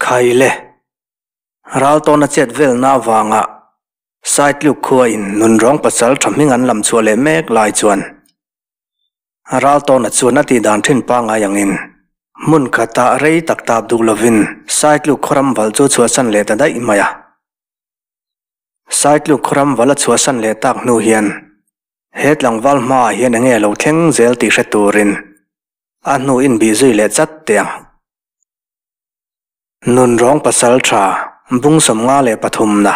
Khaile, Raltawna chet velna avanga Saitluk khuain nunrawng pasal tha hming an lam chhuah leh mek lai chuan Raltawna chuan a tihdan thin pangngai angin hmun khatah rei tak tap duh lovin Saitluk khawram valh chu chhuahsan leh ta daih mai a. Saitluk khawram valh a chhuahsan leh tak hnu hian he tlangval hmaah hian enge lo thleng zel tih hre turin a hnu inbih zui leh chat teh ang. Nunrawng pasal tha bung 53 na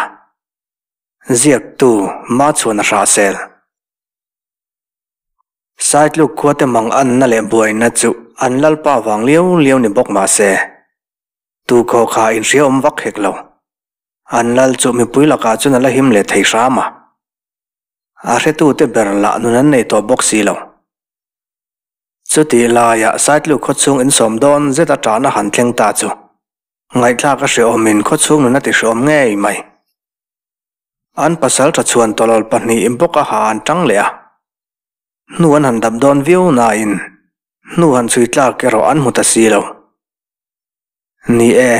ziaktu Machhuana Hrahsel. Saitluk khuate mang anna leh buaina chu an lalpa vang liau liau ni bawk mah se, tu khaw kha inhriaawm vak hek lo. An lal chu mipui lakah chuan a la him leh thei hram a. A hretute ber lah nun an nei tawh bawk si lo. Chutih laiah Saitluk khawchhung insawm dawn zet a ṭahna han thleng ta chu ngaihthlak a hrehawmin khawchhung nun a ti hrehawm ngei mai. An pasal ṭha chhuan tawlawl pahnih bawk a ha an ṭang leh a, hnu an han dap dawn viau nain hnu han chhui tlak erawh an hmu ta si lo. Ni e,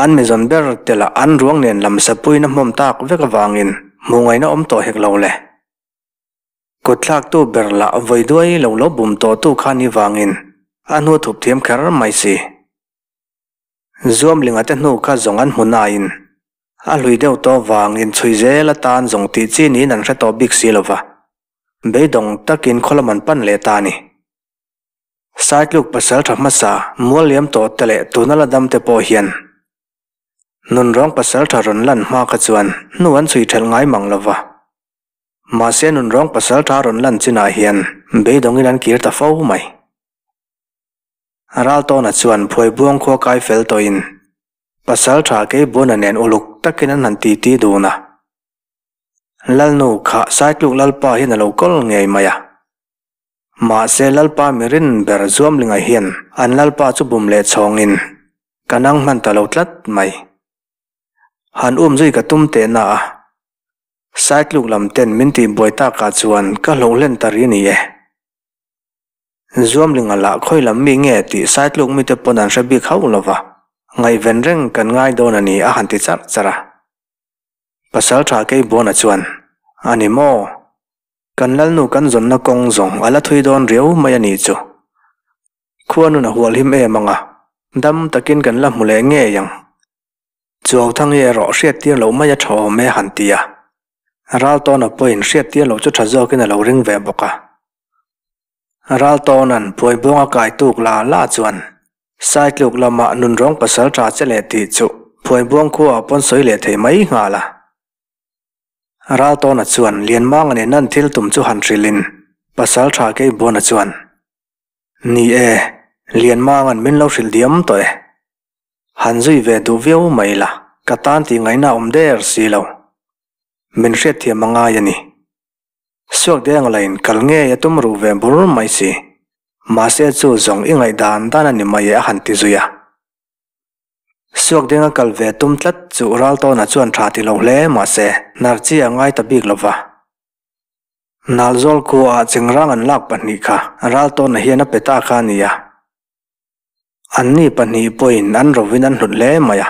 an mizawn ber te lah an ruang nen lam sapuina hmawm tak vek avangin hmuh ngaihna awm tawh hek lo le. Kutthlaktu ber lah vawi duai lo lo bum tawhtu kha ni vangin a hnu thup thiam kher mai si. Zuamlinga te hnu kha zawng an hmu nain a hlui deuh tawh vangin chhui zel atan zawng tih chi niin an hre tawh bik si lova, beidawng takin khaw lam an pan leh ta a ni. Saitluk pasal tha hmasa mual liam tawh te leh tuna la dam te pawh hian nunrawng pasal tha rawn lan hma kha chuan hnu an chhui thelh ngai mang lova. Mahse nunrawng pasal tha rawn lan chinah hian beidawngin an kir ta fo mai. Raltawna chuan Phuaibuang khua kai fel tawhin pasal tha Keibuana nen uluk takin an han titi dun a. Lalnu kha Saitluk Lalpa hian a lo kawl ngei mai a. Mahse Lalpa mirin ber Zuamlinga hian an Lalpa chu bum leh chhawngin ka nang hman ta lo tlat mai. Han umzui ka tum tehna a. Saitluk lam ten min tih buai takah chuan ka hlauh hlen ta ri ni e. Zuamlinga lah khawi lam mi nge tih Saitluk mite pawn an hre bik hauh lova, ngaihven reng kan ngai dawn a ni a han ti charh charh a. Pasaltha Keibuana chuan, A ni maw? Kan Lalnu kan zawnna kawng zawng a la thui dawn riau mai a nih chu. Khua nun a hual him em ang a, dam takin kan la hmu leh ngei ang. Chuauthang hi erawh hriattir loh mai a tha awm e han ti a. Raltawna pawhin hriattir loh chu tha zawkin a lo ring ve bawk a. Raltawna'n Phuaibuanga kai tuk la la chuan Saitluk lamah nunrawng pasal tha che leh tih chu Phuaibuang khuaah pawn sawi leh thei mai nghal a. Raltawna chuan Lianmanga nen an thil tum chu han hrilhin pasal tha Keibuana chuan, Ni e, Lianmanga'n min lo hrilh diam tawh e. Han zui ve duh viau mai la, ka tan tih ngaihna a awm der si lo. Min hriatthiam a ngai a ni. Suak deng lain kal ngei a tum ruh ve bur mai si. Mahse chu zawng i ngaih dan dan a ni mai e a han ti zui a. Suak denga kal ve tum tlat chu Raltawna chuan tha ti lo hle mahse hnar chi a ngai ta bik lo va. Nalzawl khuaah chengrang an lak pahnih kha Raltawna hian a pe ta kha a ni a. Anni pahnih pawhin an rovin an hlut hle mai a,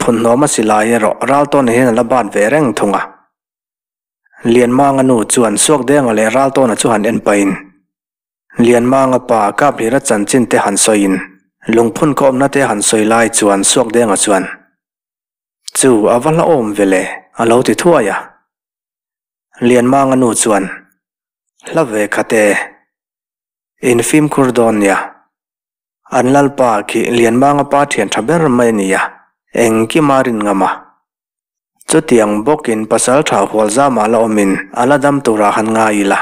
phunhnawm a si lai erawh Raltawna hian a la bat ve reng thung a. Lianmanga nu chuan Suakdenga leh Raltawna chu han en pahin, Lianmanga pa Kaphira chanchin te han sawiin lungphun khawmna te han sawi lai chuan Suakdenga chuan, Chu a va hlauhawm ve le, a lo ti thuai a. Lianmanga nu chuan, Hla ve khat e. In fimkhur dawn nia. An Lalpa khi Lianmanga pa thian tha ber mai a ni a, engkima rin ngam a. Chutiang bawkin pasal tha Hualzama la awmin a la dam turah han ngai ila,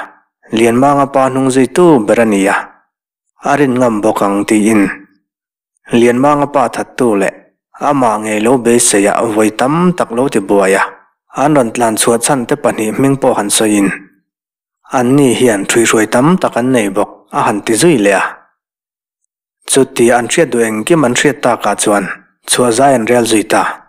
Lianmanga pa hnung zuitu ber a ni a, a rin ngam bawk ang tiin Lianmanga pa thattu leh amah ngei lo beiseiah vawi tam tak lo ti buai a, an rawn tlan chhuah chhan te pahnih hming pawh han sawiin Anni hian ṭhuihruai tam tak an nei bawk, a han ti zui leh a. Chuti an hriat duh engkim an hriat takah chuan chhuah zai an rel zui ta.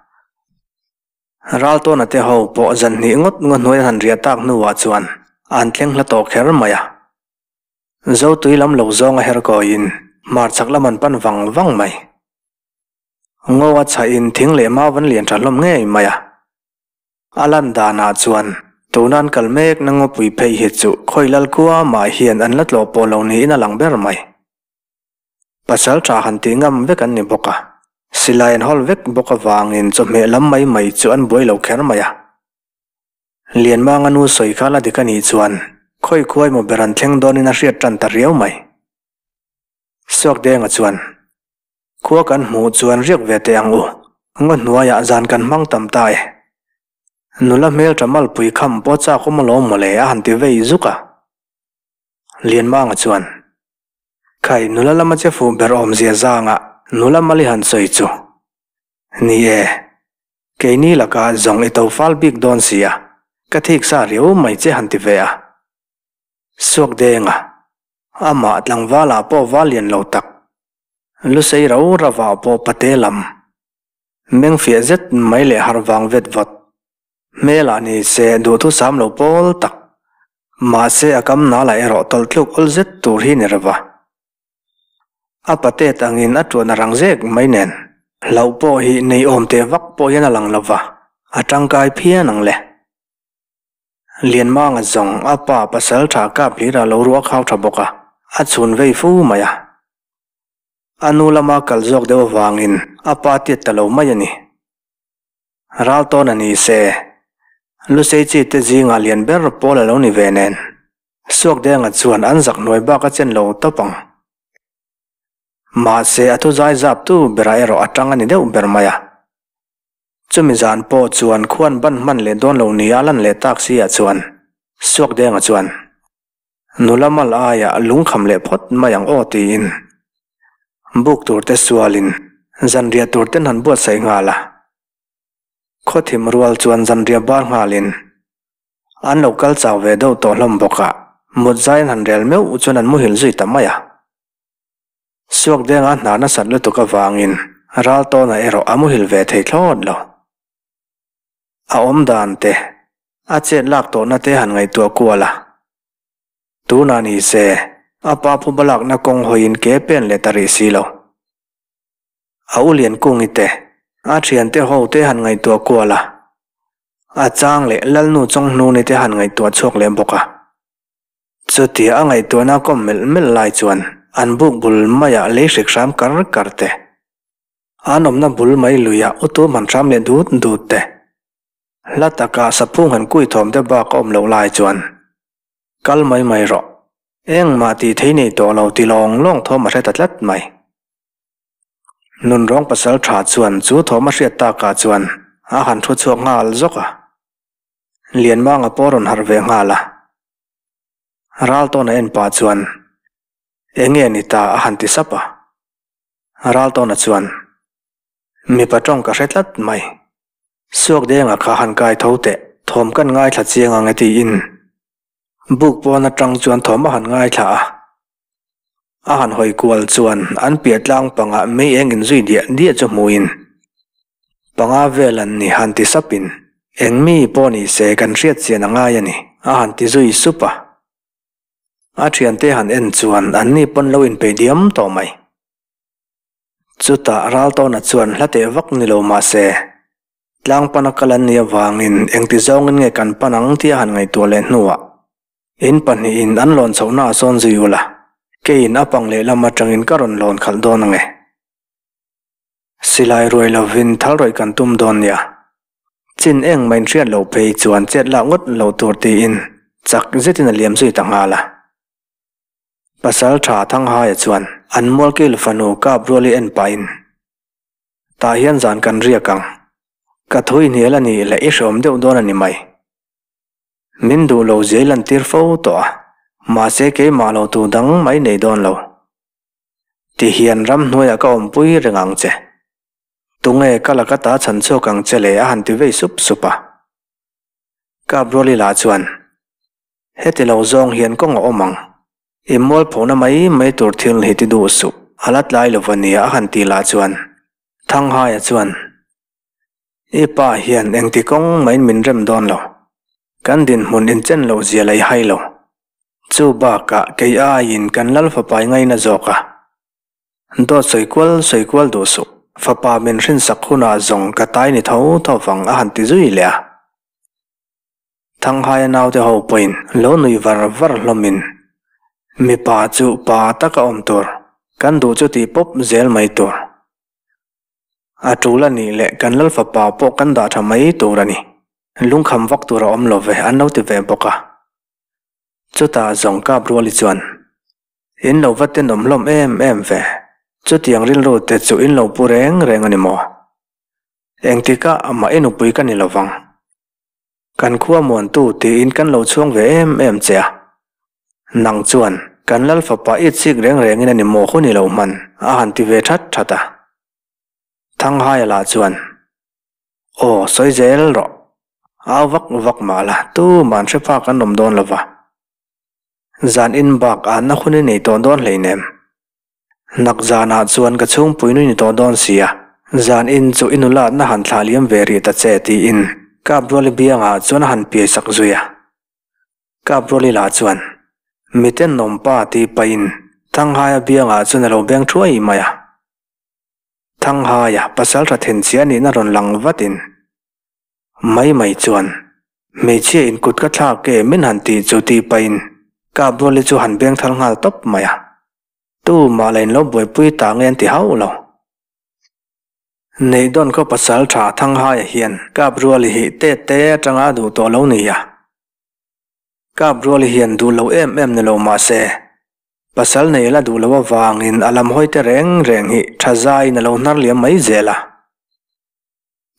Raltawna te ho pawh zan hnih ngawt ngaw hnuai an han riah tak hnuah chuan an thleng hla tawh kher mai a. Zotui lam lo zawnga her kawiin hmarchhak lam an pan vang vang mai. Ngaw a chhaihin thing leh mau an lian tha hlawm ngei mai a. A lan danah chuan tuna an kal mekna ngawpui phei hi chu khawi lal khua mah hian an la tlawh pawh lo niin a lang ber mai. Pasal tha han tih ngam vek an ni bawk a, silai an hawl vek bawk avangin chawhmeh lam mai mai chu an buai lo kher mai a. Lianmanga nu sawi kha la dik a nih chuan khawi khuai maw ber an thleng dawnin a hriat tan ta riau mai. Suakdenga chuan, Khua kan hmuh chuan riak ve teh ang u, ngaw hnuaiah zan kan hmang tam ta e. Nula hmeltha malpui kham pawh chak awm alawm mawle a han ti vei zuk a. Lianmanga chuan, Khai, nula lama che fuh ber awmzia zangah nula mal i han sawi chu. Ni e, keini lakah zawng i to fal bik dawn si a, ka thik sa riau mai che han ti ve a. Suakdenga, amah tlangvalah pawh val lian lo tak, lusei rau ravah pawh pate lam, meng fiah zet mai leh harh vang vet vawt, hmelah ni se duhthusam lo pawl tak, mahse a kam nalah erawh tawlh tluk awl zet tur hi ni reva. A patet angin a tuan a rang zek mai nen, hlauh pawh hi nei awm teh vak pawh hian a lang lo va, a tangkai phian ang le. Lianmanga zawng a pa pasal tha kap hlir a lo ruak hau tha bawk a, a chhun vei fu mai a. A nu lama kal zawk deuh avangin a pa tiat ta lo mai a ni. Ral tawn a ni se, Lusei chi te zingah lian ber pawl a lo ni ve nen, Suakdenga chuan an zak hnuai bak a chen lo tawp ang. Mahse a thuzai zap tu berah erawh a tang a ni deuh ber mai a. Chumi zan pawh chuan khuan ban hman leh dawn lo nia lan leh tak si ah chuan Suakdenga chuan nula mal aiah lungkham leh phawt mai ang aw tiin buk tur te sualin zanriah tur ten han buatsaih nghal a. Khawthim rual chuan zanriah bar nghalin an lo kal chau ve deuh tawh hlawm bawk a, mut zai an han rel meuh chuan an muhil zui ta mai a. Suakdenga hna nasat lutuk avangin Raltawna erawh a muhil ve thei thlawt lo. A awm dan te, a chet lak tawhna te han ngaihtuah kual a. Tunah ni se, a pa phuba lakna kawng hawiin ke pen leh ta rih si lo. A u Liankungi te, a thiante ho te han ngaihtuah kual a. A chang leh Lalnu Chawnghnuni te han ngaihtuah chhuak leh bawk a. Chutia a ngaihtuahna kawm melh melh lai chuan an buk bul maiah lei hrik hram kar kar te, an awmna bul mai luiah utu hman hram leh dut dut te, hla takah saphung han kui thawm te bak a awm loh lai chuan, Kal mai mai rawh, engmah tih thei nei tawh lo ti lawng lawng thawm a hre ta tlat mai. Nunrawng pasal tha chuan chu thawm a hriat takah chuan a han thu chhuak nghal zawk a. Lianmanga pawh a rawn harh ve nghal a. Raltawna en pah chuan, Enge ni ta? a han ti sap a. Raltawna chuan, Mipa tawng ka hre tlat mai. Suakdenga kha han kai tho teh, thawm kan ngaithla chiang ang e tiin buk pawn atang chuan thawm a han ngaithla a. A han hawi kual chuan an piah tlang pangah mei eng inzui diah diah chu hmuin panga vel an ni han ti sapin eng mi pawh ni se kan hriat chian a ngai a ni a han ti zui sup a. A thiante han en chuan an ni pawn lo inpeih diam tawh mai. Chutah Raltawna chuan hla teh vak ni lo mah se, tlang pana kal an nih avangin engti zawngin nge kan pan ang tia han ngaihtuah leh hnuah In pahnihin an lawn chhohna a sawn zui ula, keiin a pang lehlam atangin ka rawn lawn khalh dawn ange. Silai ruai lovin thal rawih kan tum dawn nia. Chin eng mah inhriat loh phei chuan chet lak ngawt loh tur tiin chak zetin a liam zui ta nghal a. Pasal tha Thanghaia chuan an mualkil fanu kap ruali en pahin, Tah hian zan kan riak ang. Ka thu i hnial a nih leh i hreawm deuh dawn a ni mai. Min duh lo zia i lantir fo tawh a, mahse keimah lo tu dang mai nei dawn lo. Ti hian ramhnuaiah ka awmpui reng ang che. Tunge ka laka ta chhan chhuak ang che le a han ti vei sup sup a. Kapruali lah chuan, Heti lo zawng hian kawng a awm ang. I mualphona mai mai tur thil hi ti duh suh, a la tlai lo va nia a han ti lah chuan, Thanghaia chuan, I pa hian engti kawng mahin min rem dawn lo. Kan dinhmun inchen loh zia lei hai lo. Chu bakah kei aiin kan lal fapa i ngaina zawk a. Dawt sawi kual sawi kual duh suh. Fapa min hrinsak hunah zawng ka tai ni tho tho vang a han ti zui leh a. Thanghaia naute ho pawhin lo nui var var hlawmin, Mipa chu pa taka awm tur, kan duh chu tih pawp zel mai tur. A tul a nih leh kan lal fapa pawh kan dah tha mai tur a ni. Lungkham vak tur a awm lo ve an lo ti ve bawk a. Chutah zawng kap ruali chuan, In lo va tenawm hlawm em em ve, chutiang rilru te chu in lo pu reng reng a ni maw? Engtikah amah i nupui ka ni lovang. Kan khua muantu tiin kan lo chhuang ve em em che a. Nang chuan kan lal fapa i chik reng rengin a ni maw hun i lo hman a han ti ve that that a. Thanghaia lah chuan, Aw, sawi zel rawh. Au vak vak mah la, tuman hre phak an awm dawn lo va. Zan in bak anna hun i nei tawh dawn hleinem. Nak zanah chuan ka chhungpui nui ni tawh dawn sia, zan in chu i nulatna han thlah liam ve rih ta che tiin Kapruali biangah chuan a han piai sak zui a. Kapruali lah chuan, Miten nawmpa tih pahin Thanghaia biangah chuan a lo beng thuai mai a. Thanghaia pasaltha thenchhia nihna rawn lang vatin, Mai mai chuan, hmeichhia in kut ka thlak e min han tih chu tih pahin Kapruali chu han beng thal nghal tawp mai a. Tu mah la in lo buaipui ta nge an ti hauh lo. Neihdawn khaw pasal tha Thanghaia hian Kapruali hi tet te atanga a duh tawh lo ni a. Kapruali hian duh lo em em ni lo mah se, pasal nei la duh lo avangin a lam hawi te reng reng hi tha zaiin a lo hnar liam mai zel a.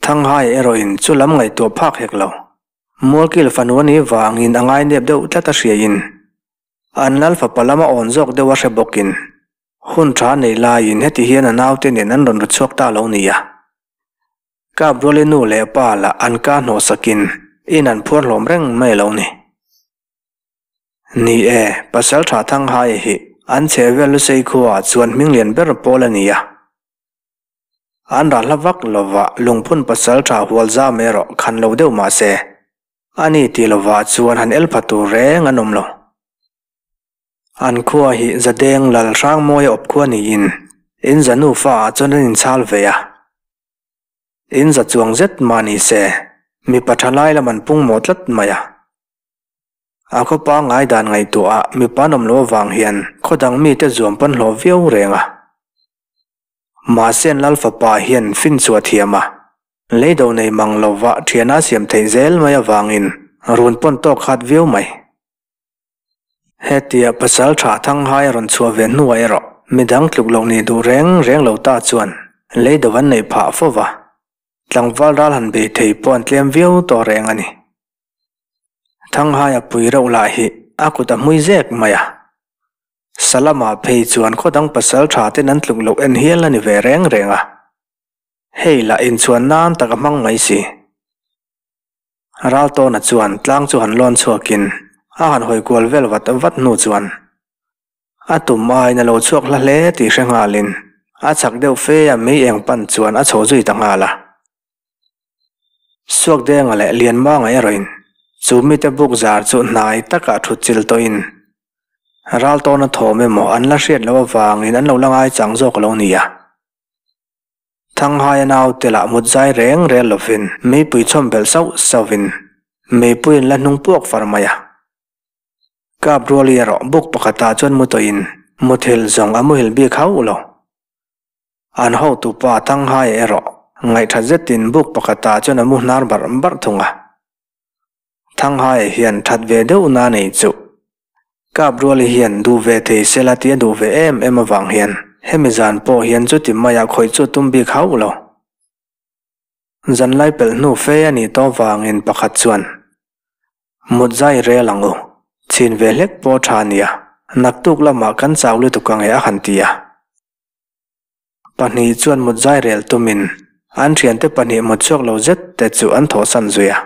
Thanghaia erawhin chu lam ngaihtuah phak hek lo. Mualkil fanu a nih vangin a ngainep deuh tlat a hriain An lal fapa lama awn zawk deuh a hre bawkin hun tha nei laiin heti hian a naute nen an rawn ru chhuak ta lo nia. Kapruali nu leh pa lah an ka hnawhsakin in an phuar hlawm reng mai lo ni. Ni e, pasal tha Thanghaia hi an chhehvel Lusei khuaah chuan hming lian ber pawl a ni a. An rah hla vak lova lungphun pasal tha hual zam erawh khan lo deuh mah se, A ni tih lovah chuan han el pha tur reng an awm lo. An khua hi Zadeng Lal Hrangmawia awp khua niin in za nufa ah chuan an inchhal ve a. In za chuang zet mah ni se, mipa tha lai lam an pung mawh tlat mai a. A khaw pangngai dan ngaihtuah ah mipa an awm loh avang hian khaw dang mite zuam pawn hlawh viau reng a. Mahse an lal fapa hian fin chhuah thiam a, leido nei mang lova thiana siam theih zel mai avangin run pawn tawk khat viau mai. Hetia pasal tha Thanghai a rawn chhuah ve hnuah erawh midang tluk loh nih duh reng reng lo ta chuan leido an neih phah fo va, tlangval ral han bei thei pawh an tlem viau tawh reng a ni. Thanghai a pui reuh lah hi a kut a hmui zek mai a. Salama phei chuan khaw dang pasal tha ten an tluk loh en hial a ni ve reng reng a. Hei lah inchhuan nan tak a hmang mai si. Raltawna chuan tlang chu han lawn chhuakin a han hawi kual vel vat vat hnu chuan a tum aiin a lo chhuak hla hle tih hre nghalin a chak deuh fe a mei eng pan chuan a chho zui ta nghal a. Suakdenga leh Lianmanga erawhin chu mite buk zar chu hnai takah thut chil tawhin Raltawna thawm emaw an la hriat loh avangin an lo la ngaichang zawk lo nia. Thanghaia naute lah mut zai reng rel lovin meipui chhawm belh sauh sauhin meipui an la hnung puak far mai a. Kap Ruali erawh buk pakhatah chuan mu tawhin muthilh zawng a muhil bik hauh lo. An hotupa Thanghaia erawh ngaihthat zetin buk pakhatah chuan a mu hnar barh barh thung a. Thanghaia hian that ve deuh na nei chu. Kap Ruali hian duh ve thei sela tih a duh ve em em avang hian hemi zan pawh hian chuti maiah khawih chu tum bik hauh lo. Zanlai pelh hnu fe a nih tawh vangin pakhat chuan, Mut zai rel ang u, chhin ve hlek pawh tha nia, naktuk lamah kan chau lutuk ang e a han ti a. Pahnih chuan mut zai rel tumin an thiante pahnih mut chhuak lo zet te chu an thawhsan zui a.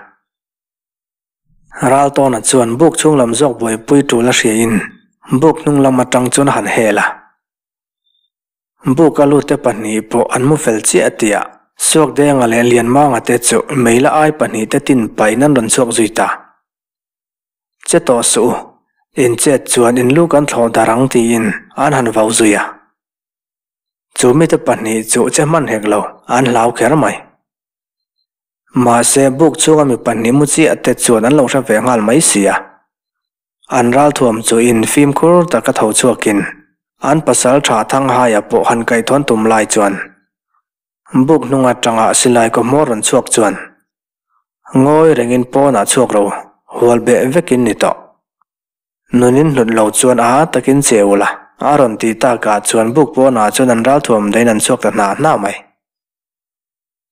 Raltawna chuan buk chhung lam zawk buaipui tul a hriain buk hnung lam atang chuan a han hel a. Buk a lute pahnih pawh an mu fel chiah tih ah Suakdenga leh Lianmanga te chu meila ai pahnih te tin pahin an rawn chhuak zui ta. Che tawh suh u, in chet chuan in lu kan thlawh dar ang tiin an han vau zui a. Chu mite pahnih chu che hman hek lo, an hlau kher mai. Mahse, buk chhunga mi pahnih mu chiah te chuan an lo hre ve nghal mai si a. An ralthuam chu in fimkhur taka tho chhuakin an pasal tha Thanghaia pawh han kaihtawn tum lai chuan buk hnung atanga silai kaw hmawr rawn chhuak chuan ngawi rengin pawnah chhuak ro hual beh vekin ni tawh. Nunin hlut lo chuan a takin che ula a rawn tih takah chuan buk pawnah chuan an ralthuam dahin an chhuak ta hna hna mai.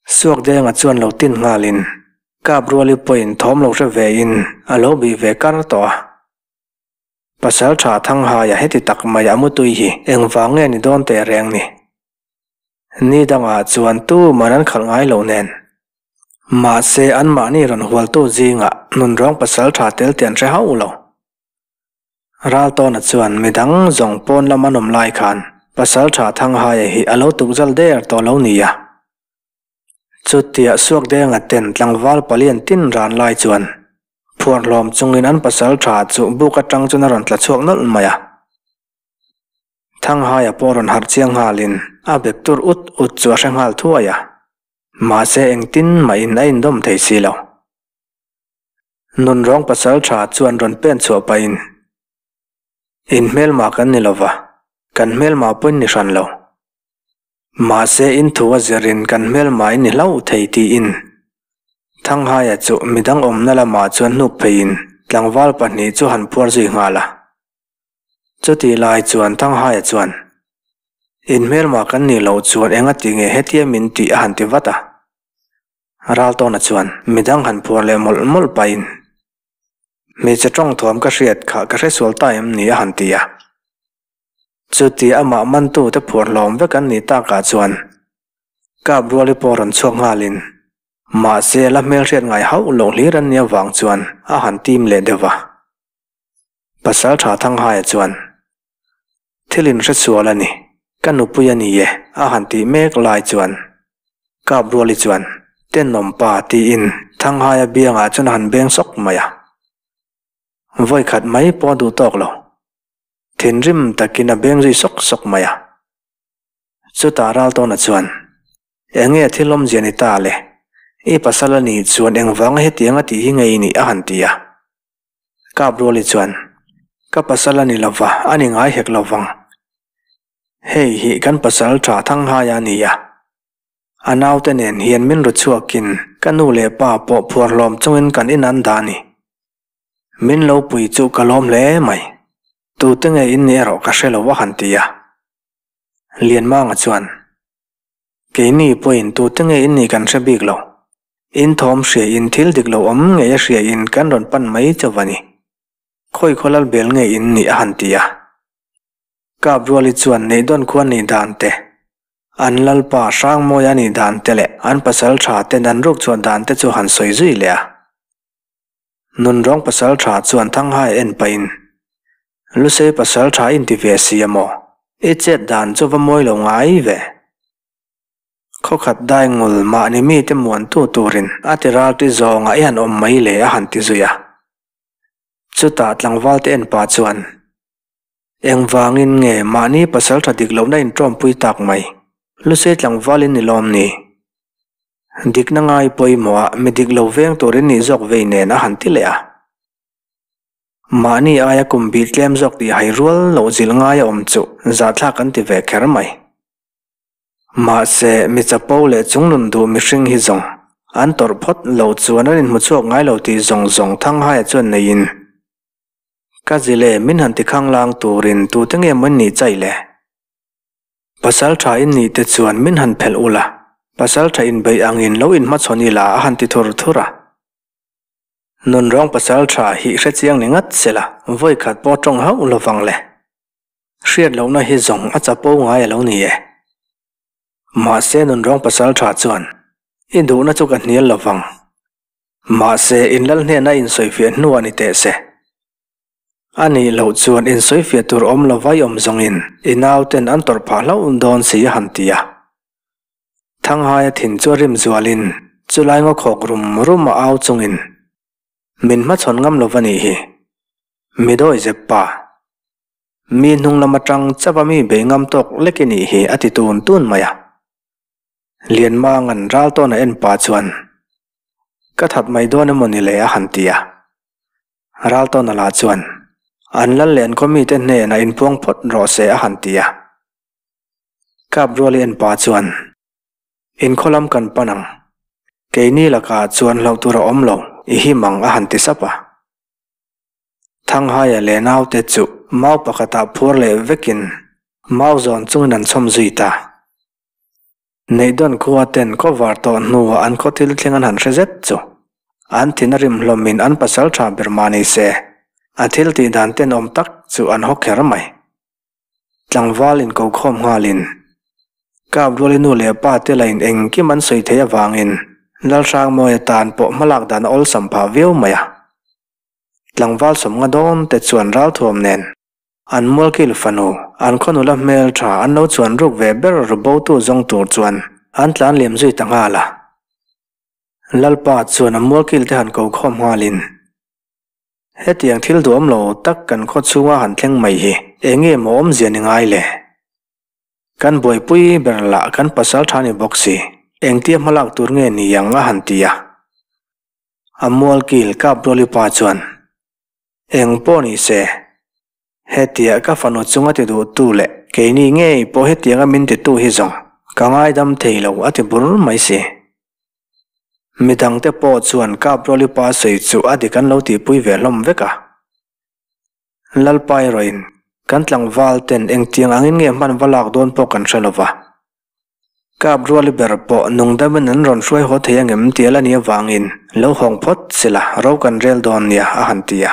Suakdenga chuan lo tin nghalin Kapruali pawhin thawm lo hre vein a lo bih ve kar tawh a. Pasal tha Thanghaia heti tak mai a mutui hi engvang nge ni dawn teh reng ni. Ni dangah chuan tuman an khalh ngai lo nen. Mahse anmahni rawn hualtu zingah nunrawng pasal tha tel te an hre hauh lo. Raltawna chuan midang zawng pawn lam an awm lai khan Pasaltha Thanghaia hi a lo tukzal der tawh lo nia. Chutia Suakdenga ten tlangval palian tin ran lai chuan phuar hlawm chungin an pasaltha chu buk atang chuan a rawn tla chhuak nawlh mai a. Thanghaia pawh rawn harh chiang nghalin a bek tur ut ut chu a hre nghal thuai a. Mahse engtin mahin a indawm thei si lo. Nunrawng pasal tha chuan rawn pen chhuah pahin, In hmelma kan ni lova, kan hmelma pawhin ni hran lo. Mahse in thu a zirin kan hmelma in ni hlauh thei tiin Thanghaia chu midang awmna lamah chuan hnuk pheiin tlangval pahnih chu han phuar zui nghal a. Chutih lai chuan Thanghaia chuan, In hmelma kan nih loh chuan engati nge hetia min tih a han ti vat a. Raltawna chuan midang han phuar leh mawlh mawlh pahin, Hmeichhe tawng thuam ka hriat kha ka hre sual ta em ni a han ti a. Chuti amah mantute phuar hlawm vek an nih takah chuan Kapruali pawh rawn chhuak nghalin, mahse la hmelhriat ngai hauh loh hlir an nih avang chuan a han tim leh deuh va. Pasaltha Thanghaia chuan, Thil in hre sual a ni, ka nupui a ni e, a han tih mek lai chuan Kapruali chuan, Tenawm pa tiin Thanghaia biangah chuan a han beng sawk mai a. Vawikhat mai pawh a duh tawk lo. Thinrim takin a beng zui sawk sawk mai a. Chutah Raltawna chuan, Enge thil awmzia ni ta le? I pasal a nih chuan engvanga hetianga tih hi ngei ni a han ti a. Kapruali chuan, Ka pasal a ni lova, a ni ngai hek lovang. Hei hi kan pasal tha Thanghaia a ni a. A naute nen hian min ru chhuakin ka nu leh pa pawh phuar hlawm chungin kan in an dah a ni. Min lo pui chu ka lawm hle mai. Tute nge in nih erawh ka hre lo a han ti a. Lianmanga chuan, Keini pawhin tute nge in nih kan hre bik lo. In thawm hria in thil dik lo awm ngei a hria in kan rawn pan mai chauh a ni. Khawi khaw lal bel nge in nih a han ti a. Kapruali chuan Neihdawn khua nih dan te, an lalpa Hrangmawia nih dan te leh an pasal tha ten an ruk chhuah dan te chu han sawi zui leh a. Nunrawng pasal tha chuan Thanghai en pahin, Lusei pasal tha in ti ve si a maw? I chet dan chu va mawi lo ngai ve. Khawkhat dai ngul mahni mite muantu turin a ti ralti zawngah i han awm mai le a han ti zui a. Chutah tlangvalte en pa chuan, Engvangin nge mahni pasal tha dik lohna inṭawmpui tak mai, Lusei tlangval in ni lawm ni? Dikna ngai pawimawhah mi dik lo veng turin nih zawk vei nen a han ti leh a. Mahni aia kum bih tlem zawk tih hai rual loh zilh ngai a awm chu zahthlak an ti ve kher mai. Mahse, mi chapo leh chunglun duh mihring hi zawng an tawrh phawt lo chuan an inhmu chhuak ngai lo tih zawng zawng Thanghaia chuan neiin, Ka zile min han ti khanglang turin tute nge maw nih chai le? Pasal tha in nih te chuan min han phelh ula, pasal tha inbeih angin lo inhmachhawn ila a han ti thur thur a. Nunrawng pasal tha hi hrechiang ni ngat sela, vawikhat pawh tawng hauh lovang le. Hriat lohna hi zawng a chapo ngai a lo ni e. Mahse nunrawng pasal tha chuan, I duhna chu ka hnial lovang. Mahse inlal hnena insawifiah hnuah ni teh se. A nih loh chuan insawifiah tur awm lo vai awm zawngin i nauten an tawrh phah hlauh dawn si a han ti a. Thanghaia thin chu a rim zualin chulai ngaw khawk rum rum a au chungin, Min hmachhawn ngam lo va nih hi. Mi dawi zep pa. Mi hnung lam atang chauh a mi bei ngam tawk lek i nih hi a ti tun tun mai a. Lianmanga'n Raltawna en pah chuan, Ka that mai dawn emaw ni le a han ti a. Raltawna lah chuan, An lal leh an khaw mite hnenah inpuang phawt rawh se a han ti a. Kapruali en pah chuan, Inkhaw lam kan pan ang. Keini lakah chuan hlauh tur a awm lo, i him ang a han ti sap a. Thanghaia leh naute chu mau pakhatah phuar leh vekin mau zawn chungin an chhawm zui ta. Neihdawn khua ten khaw var tawh hnuah an khaw thil thleng an han hre zet chu an thin a rim hlawmin an pasal tha ber mah ni se, a thil tih dan tenawm tak chu an haw kher mai. Tlangval inko khawm nghalin, Kap Ruali nu leh pa te lain engkim an sawi theih avangin Lalhrangmawia tan pawh hmalak dan a awlsam phah viau mai a. Tlangval sawmnga dawn te chuan ralthuam nen an mualkil fanu an khaw nula hmel tha an lo chuan ruk ve ber ru botu zawng tur chuan an tlan liam zui ta nghal a. Lalpa chuan a mualkil te han ko khawm nghalin, Hetiang thil duhawm lo tak kan khaw chhunga han thleng mai hi eng nge maw awmzia ni ngai le? Kan buaipui ber lah kan pasal tha ni bawk si, engtia hmalak tur nge ni ang a han ti a. A mualkil Kapruali pa chuan, Eng pawh ni se, hetia ka fanu chunga ti duhtu leh keini ngei pawh hetianga min titu hi zawng ka ngaidam thei lo a ti bur mai si. Midangte pawh chuan Kapruali pa sawi chu a dik an lo tihpui ve hlawm vek a. Lalpa erawhin kan tlangval ten engtiang angin nge hman va lak dawn pawh kan hre lova. Kapruali ber pawh nungdamin an rawn hruai haw thei angem tih a la nih avangin lo hawng phawt sela ro kan rel dawn nia a han ti a.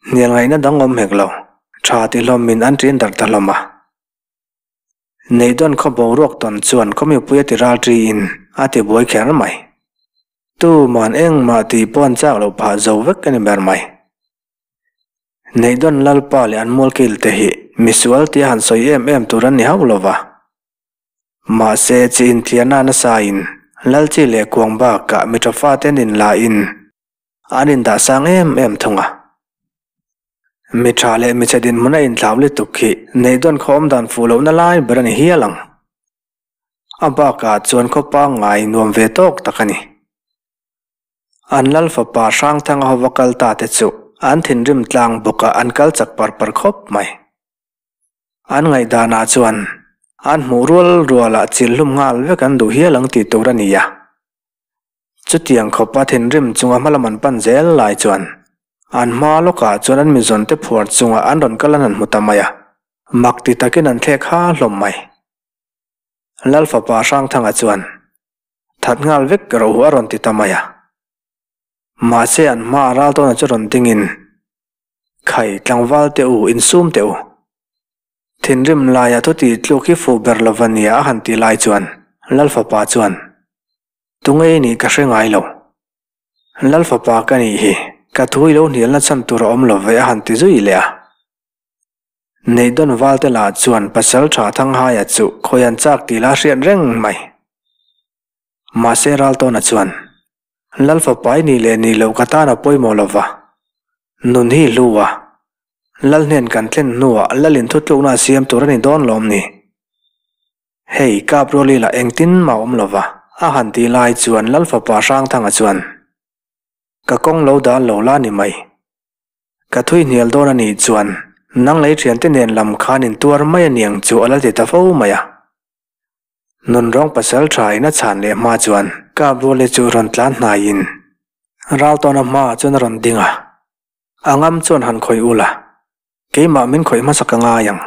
Hnial ngaihna dang awm hek lo, tha ti hlawmin an ṭin darh ta hlawm a. Neihdawn khaw boruak tawn chuan khaw mipui a ti ral ṭiin a ti buai kher mai. Tuman engmah tih pawh an chak loh phah zo vek a ni ber mai. Neihdawn Lalpa leh an mualkil te hi misual tia han sawi em em tur an ni hauh lo va. Mahse chi inthiarna nasain Lalchi leh kuang bakah mi ṭha fate an inlain An indah sang em em thung a. Mi tha leh mi chhe dinhmun a inthlau lutuk hi neihdawn khaw awmdan fuh lohna lai ber a ni hial ang. A bakah chuan khaw pangngai nuam ve tawk tak a ni. An lal fapa Hrangthanga hova kal ta te chu an thinrim tlang bawk a an kal chak par par khawp mai. An ngaihdanah chuan an hmuh rual rualah chil hlum nghal vek an duh hial ang tih tur a ni a. Chutiang khawpa thinrim chunga hmalam an pan zel lai chuan an hma lawkah chuan an mizawnte phuar chunga an rawn kal an han hmu ta mai a, mak ti takin an thlek ha hlawm mai. Lal fapa Hrangthanga chuan, That nghal vek rawh u a rawn ti ta mai a. Mahse an hma a ral tawna chu rawn dingin, Khai, tlangval teh u, insum teh u. Thinrim laia thu tih tluk hi fuh ber lova nia a han ti lai chuan Lal fapa chuan, Tunge i nih ka hre ngai lo. Lal fapa ka nih hi, ka thu i lo hnialna chhan tur a awm lo ve a han ti zui leh a. Neihdawn valte lah chuan pasal tha Thanghaia chu khawi an chak tih la hriat reng mai. Mahse Raltawna chuan, Lal fapa i nih leh nih loh ka tan a pawimawh lo va, nun hi hlu a, Lal hnen kan thlen hnuah Lalin thutlukna a siam tur a ni dawn lawm ni? Hei, Kap Ruali lah engtin mah awm lova, a han tih lai chuan Lal fapa Hrangthanga chuan, Ka kawng lo dal lo la ni mai. Ka thui hnial dawn a nih chuan nang lei thiante nen lam khan in tuar mai a niang chu a la ti ta fo mai a. Nunrawng pasal tha in a chhan leh hma chuan Kap Ruali chu rawn tlan hnaiin Raltawna hmaah chuan a rawn ding a, a ngam chuan han khawih ula, keimah min khawih hmasa ka ngai ang.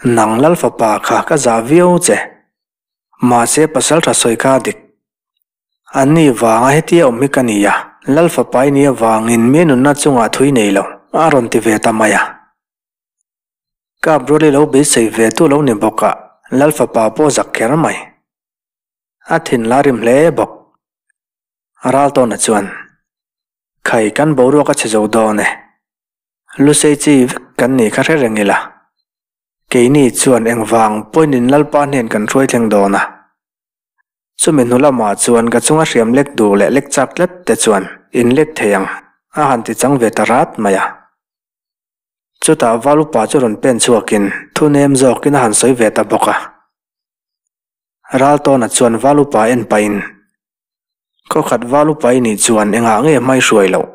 Nang Lal fapa kha ka zah viau che. Mahse pasal tha sawi kha a dik. An ni vanga hetia awm hi ka ni a, Lal fapa i nih avangin mi nunna chungah thui nei lo, a rawn ti ve ta mai a. Kap rual i lo beisei ve tu lo ni bawk a, Lal fapa pawh zak kher mai. A thin la rim hle bawk. Raltawna chuan, Khai kan boruak a chhe zo dawn e. Lusei chi vek kan nih kha hre reng ila. Keini chuan engvang pawhin Lalpa hnen kan hruai thleng dawn a. Chumi hnu lamah chuan ka chunga hriam lek duh leh lek chak tlat te chuan in lek thei ang a han ti chang ve ta rat mai a. Chutah val upa chu rawn pen chhuakin thu nem zawkin a han sawi ve ta bawk a. Raltawna chuan val upa en pahin, Khawkhat val upa i nih chuan engah nge hmai hruai loh?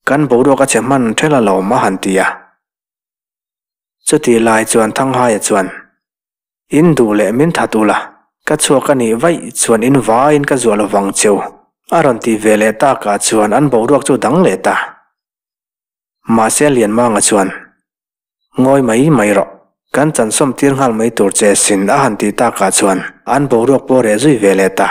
Kan boruak a che hman ṭhel alawm a han ti a. Chutih lai chuan Thanghaia chuan, In duh leh min that ula, ka chhuak a nih vaih chuan in vaiin ka zuah lovang cheu a rawn ti ve leh takah chuan an boruak chu dang leh ta. Mahse Lianmanga chuan, Ngawi mai mai rawh, kan chansawm tir nghal mai tur che sin a han tih takah chuan an boruak pawh reh zui ve leh ta.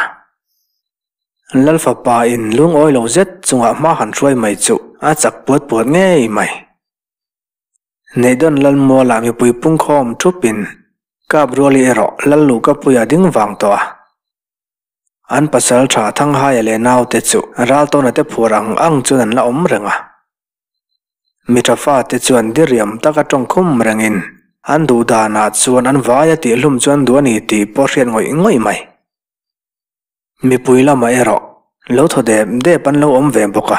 Lalfapa in lungawi lo zet chungah hma han hruai mai chu a chak puat puat ngei mai. Neihdawn Lalmualah mipui pungkhawm thupin Kap Ruali erawh Lalluhkapuia ding vang tawh a. An pasal tha Thanghaia leh naute chu Raltawna te phuar ang ang chuan an la awm reng a. Mi tha fate chuan diriam taka tawngkhum rengin an duh danah chuan an vaia tihhlum chu an duh a ni tih pawh hriat ngawih ngawih mai. Mipui lamah erawh lo thaw dep dep an lo awm ve bawk a.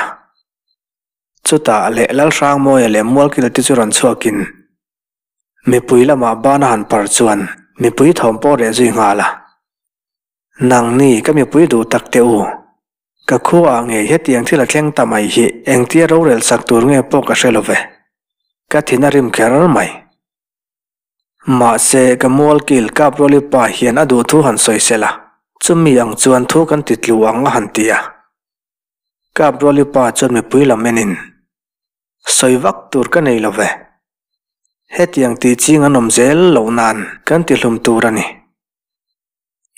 Chutah leh Lalhrangmawia leh Mualkila te chu rawn chhuakin mipui lamah bana han par chuan mipui thawm pawh reh zui nghal a. Nangni ka mipui duh tak teh u, ka khuaah ngei hetiang thil a thleng ta mai hi engtia rorel sak tur nge pawh ka hre lo ve. Ka thin a rim kher mai. Mahse ka Mualkil Kapruali pa hian a duh thu han sawi sela, chumi ang chuan thu kan ti tlu ang a han ti a. Kapruali pa chuan mipui lam enin, Sawi vak tur ka nei lo ve. Hetiang tih ching an awm zel loh nan kan ti hlum tur a ni.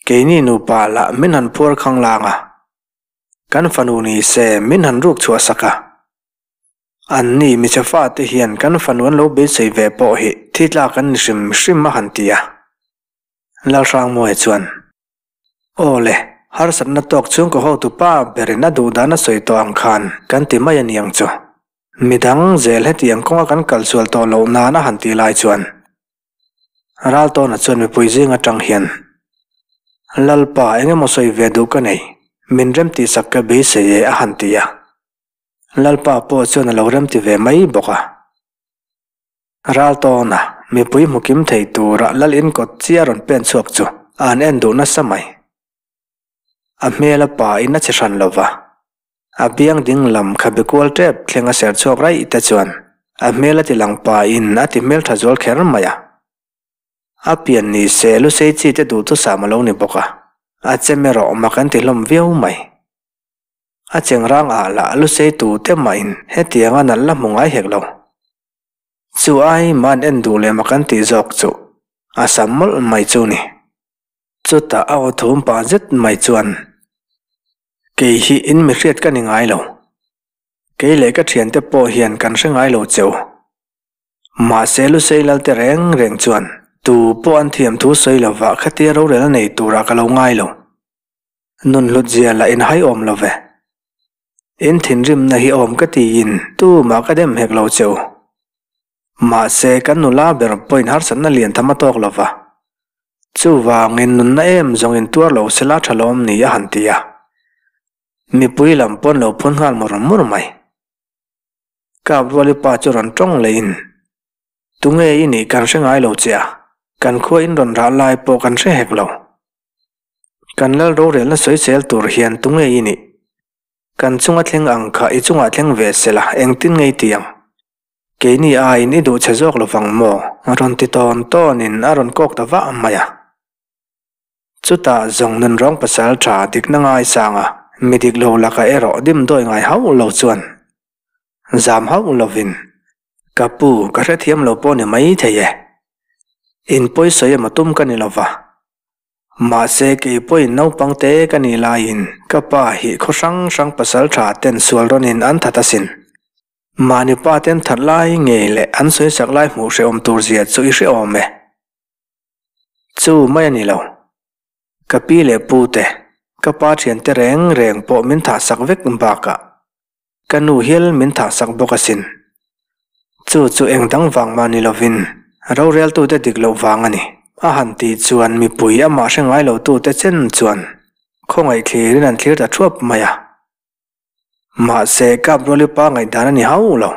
Keini nupa lah min han phuar khang lang a, kan fanu ni se min han ruk chhuah sak a. Anni michhe fate hian kan fanu an lo beisei ve pawh hi thi tlak an ni hrim hrim a han ti a. Lalhrangmawia chuan. Aw le, harsatna tawk chhungkaw hotu pa berin a duh dan a sawi tawh ang khan kan ti mai a ni ang chu. Midang zel hetiang kawnga kan kal sual tawh loh nan a han ti lai chuan Raltawna chuan mipui zing atang hian Lalpa eng emaw sawi ve duh ka nei, min remtihsak ka beisei e a han ti a. Lalpa pawh chuan a lo remti ve mai bawk a. Raltawna mipui hmu kim thei tura lal in kawt chiah rawn pen chhuak chu an en duh nasa mai. A hmel a pa in a che hran lo va, a biang ding lam kha be kual tep thleng a ser chhuak raih te chuan a hmel a ti lang pa in a ti hmeltha zual kher mai a. A pian ni se lusei chi te duhthusam a lo ni bawk a, a chem erawh mak an ti hlawm viau mai. A chengrang ah lah lusei tu te mahin hetianga nalh la hmu ngai hek lo. Chu ai man en duh leh mak an tih zawk chu a sam mawlh mai chu ni. Chutah a aw thum pah zet mai chuan, Kei hi in mi hriat ka ni ngai lo. Kei leh ka thiante pawh hian kan hre ngai lo che u. Mahse Lusei Lalte reng reng chuan tu pawh an thiam thu sawi lova khatia rorel a nei turah ka lo ngai lo. Nun hlut zia lah in hai awm lo ve. In thinrimna hi awm ka tiin tumah ka dem hek lo che u. Mahse kan nula ber pawhin harsatna lian tham a tawk lo va. Chuvangin nunna em zawng in tuar lo sela tha lawm ni a han ti a. Mipui lam pawn lo phun nghal mur mur mai. Kap Ruali pa chu rawn tawng leiin, Tunge i nih kan hre ngai lo che a, kan khua in rawn rah lai pawh kan hre hek lo. Kan lal rorelna sawisel tur hian tunge i nih? Kan chunga thleng ang kha i chungah thleng ve se la, engtin nge i ti ang? Keini aiin i duh chhe zawk lovang maw? Rawn ti tawn tawnin a rawn kawk ta vah mai a. Chutah zawng nunrawng pasal tha dikna ngaisang a, mi dik lo lakah erawh dimdawi ngai hauh lo chuan zam hauh lovin, Ka pu, ka hrethiam lo pawh ni mai thei e. In pawisawi emaw tum ka ni lova. Mahse, kei pawhin naupang te ka nih laiin ka pa hi khaw hrang hrang pasal tha ten sual rawnin an that asin. Mahni pa ten that lai ngei leh an sawisak lai hmuh hrehawm tur zia chu i hrehawm e. Chu mai a ni lo. Ka pi leh pu te, ka pa thiante reng reng pawh min thahsak vek bakah Ka nu hial min thahsak bawk asin. Chu chu eng dang vang mah ni lovin roreltute dik loh vang a ni. A han tih chuan mipui amah hre ngai lotute chen chuan khawngaih thlirin an thlir ta thuap mai a. Mahse, Kapruali pa ngaihdan a ni hauh lo.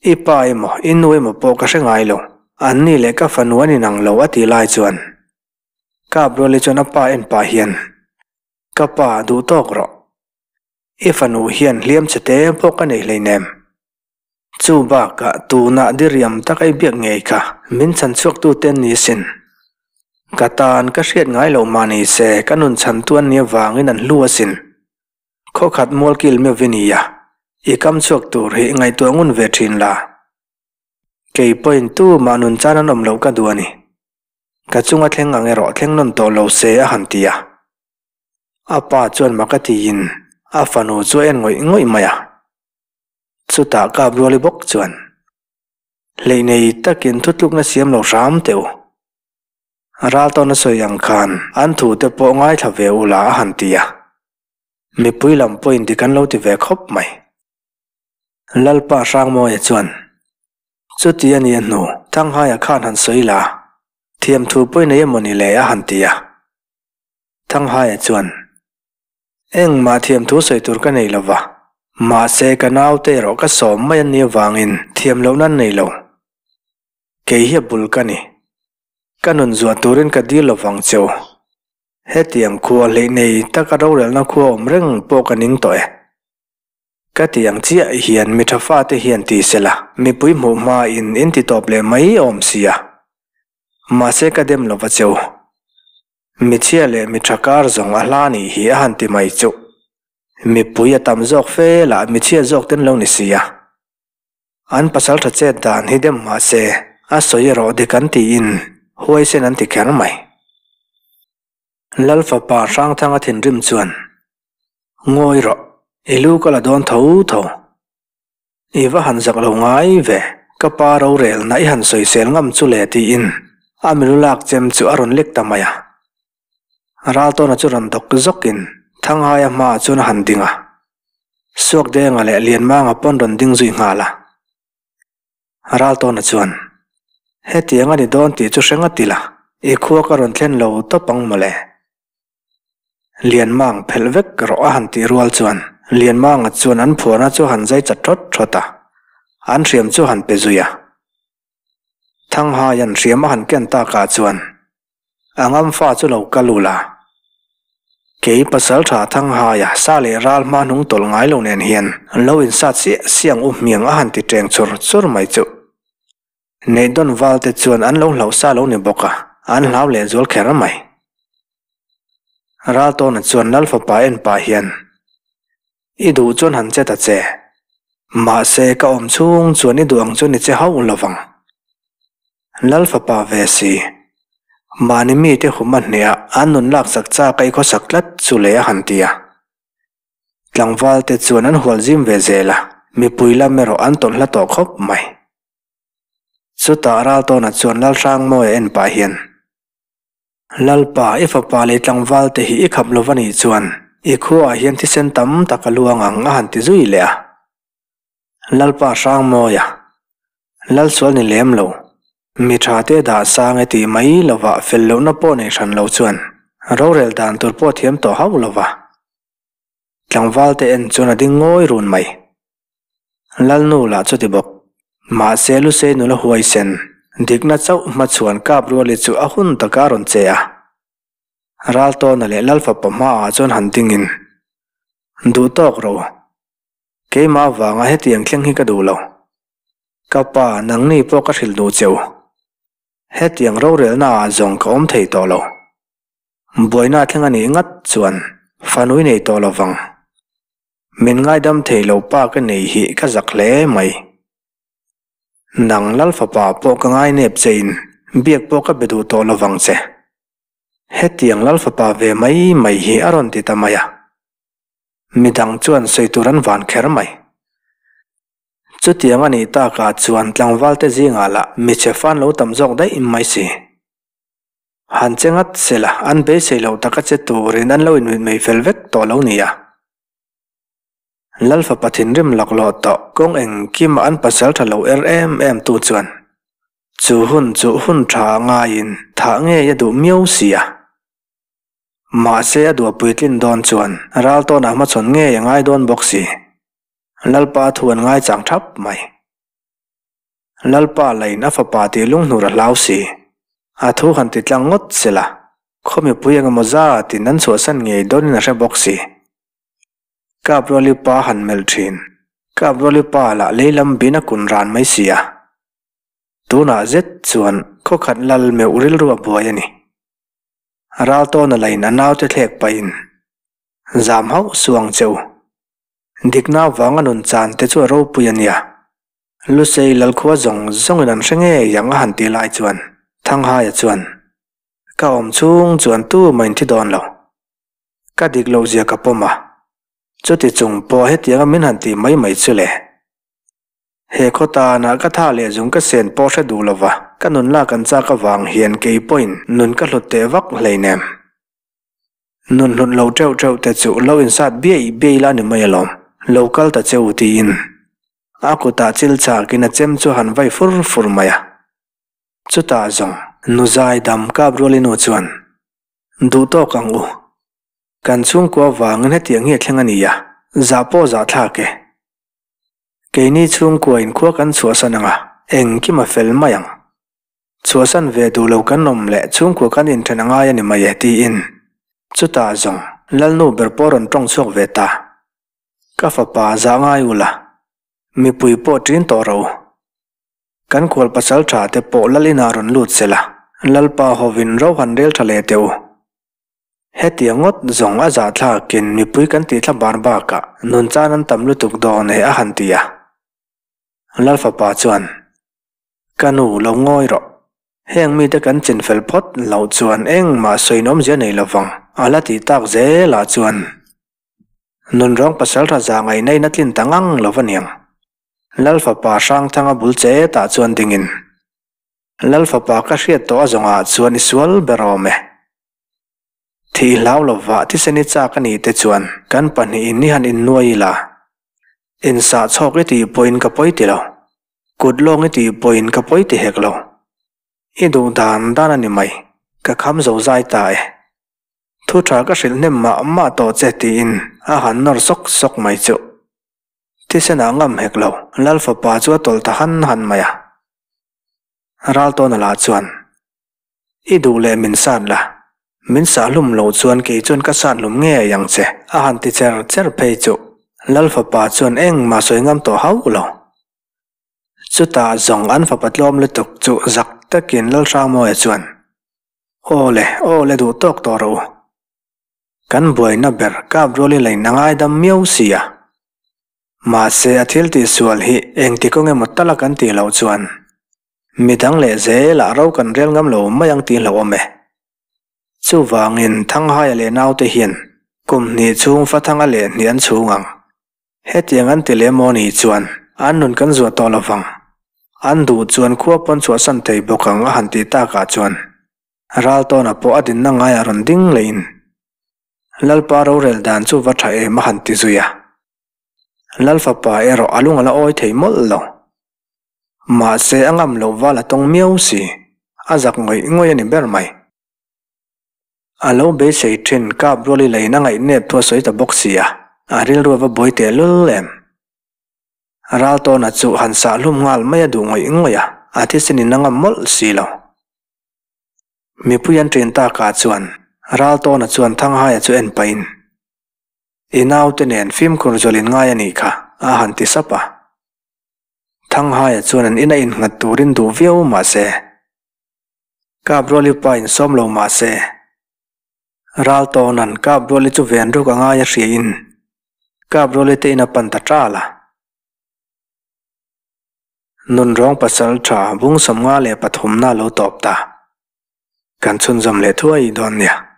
I pa emaw, i nu emaw pawh ka hre ngai lo. Anni leh ka fanu an inang lo a tih lai chuan Kapruali chuan a pa en pah hian, Ka pa, duh tawk rawh. I fanu hian hliam che te pawh ka nei hleinem. Chu bakah tunah diriam taka i biak ngei kha min chhan chhuaktu te an ni asin. Ka tan ka hriat ngai loh mah ni se ka nun chhantu an nih avangin an hlu asin. Khawkhat mualkil meuh i ni a, i kam chhuak tur hi ngaihtuah ngun ve thin la. Kei pawhin tumah nun chan an awm loh ka duh a ni. Ka chunga thleng ang erawh thleng nawn tawh lo se a han ti a. A pa chuan mak a tiin a fanu chu a en ngawih ngawih mai a. Chutah Kapruali bawk chuan, Hleih nei takin thutlukna siam lo hram teh u. Raltawna sawi ang khan an thute pawh ngaithla ve u la a han ti a. Mipui lam pawhin dik an lo ti ve khawp mai. Lalpa Hrangmawia chuan, Chuti a nia hnu, Thanghaia khan han sawi la, thiamthu pawhin nei emaw ni le a han ti a. Thanghaia chuan, Engmah thiamthu sawi tur ka nei lo va, mahse ka naute erawh ka sawm mai an nih avangin thiam lohna an nei lo. Kei hi a bul ka ni. Ka nun zuah turin ka dil lo vang che u. Hetiang khua hleih nei taka rorelna khua awm reng pawh ka ning tawh e. Ka ti ang chiah hian mi tha fate hian ti sela mipui hmuh hmain in ti tawp leh mai awm sia. Mahse ka dem lo va che u. Michhia leh mi tha kar zawng a hla nih hi a han ti mai chuh. Mipui a tam zawk fe lah michhia zawk ten lo ni si a. An pasal tha chet dan hi dem mah se a sawi erawh dik an tiin huaisen an ti kher mai. Lal fapa Hrangthanga thinrim chuan, Ngawi rawh, i lu ka la dawn tho tho. I va han zak lo ngai ve, ka pa rorelna i han sawisel ngam chu le tiin a milu lak chem chu a rawn lek ta mai a. Raltawna chu rawn dawk zawkin Thanghaia hmaah chuan a han ding a. Suakdenga leh Lianmanga pawn rawn ding zui nghal a. Raltawna chuan, Hetiang a ni dawn tih chu hre ngat ila, i khua ka rawn thlen lo tawp ang mawle. Lianmang phelh vek rawh a han tih rual chuan Lianmanga chuan an phuarna chu a han zai chat thawt thawt a, an hriam chu a han pe zui a. Thanghaia'n hriam a han ken takah chuan a ngamfa chu lo kal ul a. Kei pasaltha Thanghaia sa leh ral hma hnung tawlh ngai lo nen hian lo insat siah siah ang u hmiang a han ti teng chur chur mai chu. Neihdawn val te chuan an lo hlauh sa lo ni bawk a, an hlau leh zual kher mai. Raltawna chuan Lal fapa en pah hian, I duh chuan han che ta che. Mahse ka awm chhung chuan i duh ang chuan i che hauh lo vang. Lal fapa ve si. Mahni mite hum a hneh a, an nun laksak chak a i khawsak tlat chu le a han ti a. Tlangval te chuan an hual zim ve zel a, mipui lam erawh an tawlh hla tawh khawp mai. Chutah Raltawna chuan Lalhrangmawia en pah hian, Lalpa, i fapa leh tlangval te hi i khap lo va nih chuan i khuaah hian thisen tam tak a luang ang a han ti zui leh a. Lalpa Hrangmawia, Lalsual ni lem lo, mi tha te dah sang e tih mai lovah fel lohna pawh nei hran lo chuan rorel dan tur pawh thiam tawh hauh lo va. Tlangval te en chuan a ding ngawi run mai. Lalnu lah chuti bawk. Mahse Lusei nula huaisen, dikna chauh hmachhuan kap ruali chu a hun taka a rawn che a. Raltawna leh Lalfapa hmaah chuan han dingin, Duh tawk ro. Keimah avanga hetiang thleng hi ka duh lo. Ka pa, nangni pawh ka hrilh duh che u. Hetiang rorelnaah zawng ka awm thei tawh lo. Buaina thleng a nih ngat chuan fanui nei tawh lo vang. Min ngaidam thei lo pa ka nei hi ka zak hle mai. Nang Lal fapa pawh ka ngai nep che in biak pawh ka be duh tawh lo vang che. Hetiang Lal fapa ve mai mai hi a rawn ti ta mai a. Midang chuan sawi tur an van kher mai. Chutiang a nih takah chuan tlangvalte zingah lah michhe fan lo tam zawk daih mai si. Han che ngat sela, an beisei loh taka che turin an lo inmit mei fel vek tawh lo nia. Lal fapa thinrim laklawh tawh kawng engkima an pasal tha lo er em em tu chuan chu hun chu hun tha ngaiin thah ngei a duh miau si a. Mahse a duah puitlin dawn chuan ral tawnah hmachhawn ngei a ngai dawn bawk si. Lalpa thu an ngaichang thap mai. Lalpa lain a fapa tih lunghnur a hlau si. A thu han ti tlang ngawt sela, khaw mipui eng emaw zatin an chhuahsan ngei dawnin a hre bawk si. Kapruali pa han melh thin. Kapruali pa lah lei lam bin a kun ran mai si a. Tunah zet chuan khaw khat lal meuh rilru a buai a ni. Raltawna lain a naute thlek pahin zam hauh suang che u. Dikna vanga nun chan te chu a ropui a nia. Lusei lalkhua zawng zawngin an hre ngei ang a han tih lai chuan Thanghaia chuan, Ka awm chhung chuan tu mah in thi dawn lo. Ka dik loh zia ka pawm a. Chuti chung pawh hetianga min han tih mai mai chu le. He khaw tanah ka tha leh zung ka sen pawh hre duh lova ka nun lak an chak avang hian kei pawhin nun ka hlut teh vak hleinem. Nun hlut lo teuh teuh te chu lo insat biai biai la ni mai alawm, lo kal ta che u tiin a kutah chil chakin a chem chu han vai fur fur mai a. Chutah zawng nu zai dam kap ruali nu chuan, Duh tawk ang u. Kan chhungkua vangin hetiang hi a thleng a nia, zah pawh zah thlak e. Keini chhungkua in khua kan chhuahsan ang a, engkim a fel mai ang. Chhuahsan ve duh lo kan awm leh chhungkua kan inthen a ngai a ni mai e tiin chutah zawng Lalnu ber pawh rawn tawng chhuak ve ta. Ka fapa zah ngai ula, mipui pawh ṭin tawh rawh u. Kan khual pasal ṭha te pawh Lal inah rawn lut se la, Lalpa hovin ro han rel ṭha leh teh u. Hetiang ngawt zawng a zahthlakin mipui kan tih thla bar bakah nunchan an tam lutuk dawn e a han ti a. Lal fapa chuan, Ka nu, lo ngawi rawh. Heng mite kan chinfel phawt loh chuan engmah sawiin awmzia nei lovang, a la tih tak zelah chuan nunrawng pasaltha za ngaihna in a tlin ta ngang lo va niang. Lal fapa Hrangthanga bul che tah chuan dingin, Lal fapa ka hriat tawh a zawngah chuan i sual ber awm e. Thih hlau lova thisen i chak a nih te chuan kan pahnihin i han innuai ila. Insah chhawk i tih pawhin ka pawi ti lo. Kut lawng i tih pawhin ka pawi ti hek lo. I duh dan dan a ni mai, ka kham zo zai ta e. Thu tha ka hrilh hnem mah mah tawh che tiin a han nawr sawk sawk mai chu. Thisen ah ngam hek lo, Lal fapa chu a tawlh ta han han mai a. Raltawna lah chuan, I duh leh min sat la, min sah hlum loh chuan kei chuan ka sat hlum ngei ang che, a han ti cher cher phei chu Lal fapa chuan engmah sawi ngam tawh hauh lo. Chutah zawng an fapa tlawm lutuk chu zak takin Lal Hrangmawia chuan, Aw le, aw le duh tawk tawh rawh u. Kan buaina ber kap rual i lain a ngaidam miau si a. Mahse a thil tihsual hi engti kawng emaw tala kan tih loh chuan Midang leh zelah ro kan rel ngam lo mai ang tih hlauhawm e. Chuvangin Thanghaia leh naute hian kum hnih chhung Fathanga leh hnih an chhung ang. Hetiang an ti leh maw ni chuan an nun kan zuah tawh lovang. An duh chuan khua pawn chhuahsan thei bawk ang a han tih takah chuan Raltawna pawh a dinna ngaiah rawn ding lehin Lalpa rorel dan chu va tha em a han ti zui a. Lal fapa erawh a lung a la awi thei mawlh lo. Mahse a ngam loh val a tawng miau si, a zak ngawih ngawih a ni ber mai. A lo beisei thin kap rual i leiin a ngaihnep thu a sawi ta bawk si a, a rilru a va buai teh lul em. Raltawna chu han sah hlum nghal mai a duh ngawih ngawih a, a thisen in a ngam mawlh si lo. Mipui an ṭin takah chuan Raltawna chuan Thanghaia chu en pahin, I naute nen fimkhur zual in ngai a nih kha, a han ti sap a. Thanghaia chuan an ina innghat turin duh viau mah se, Kapruali pa insawm lo mah se, Raltawna'n Kapruali chu ven ruk a ngai a hriain Kapruali te in a pan ta ṭal a. Nunrawng pasal ṭha bung 53 na lo tawp ta. Kan chhunzawm leh thuai dawn nia.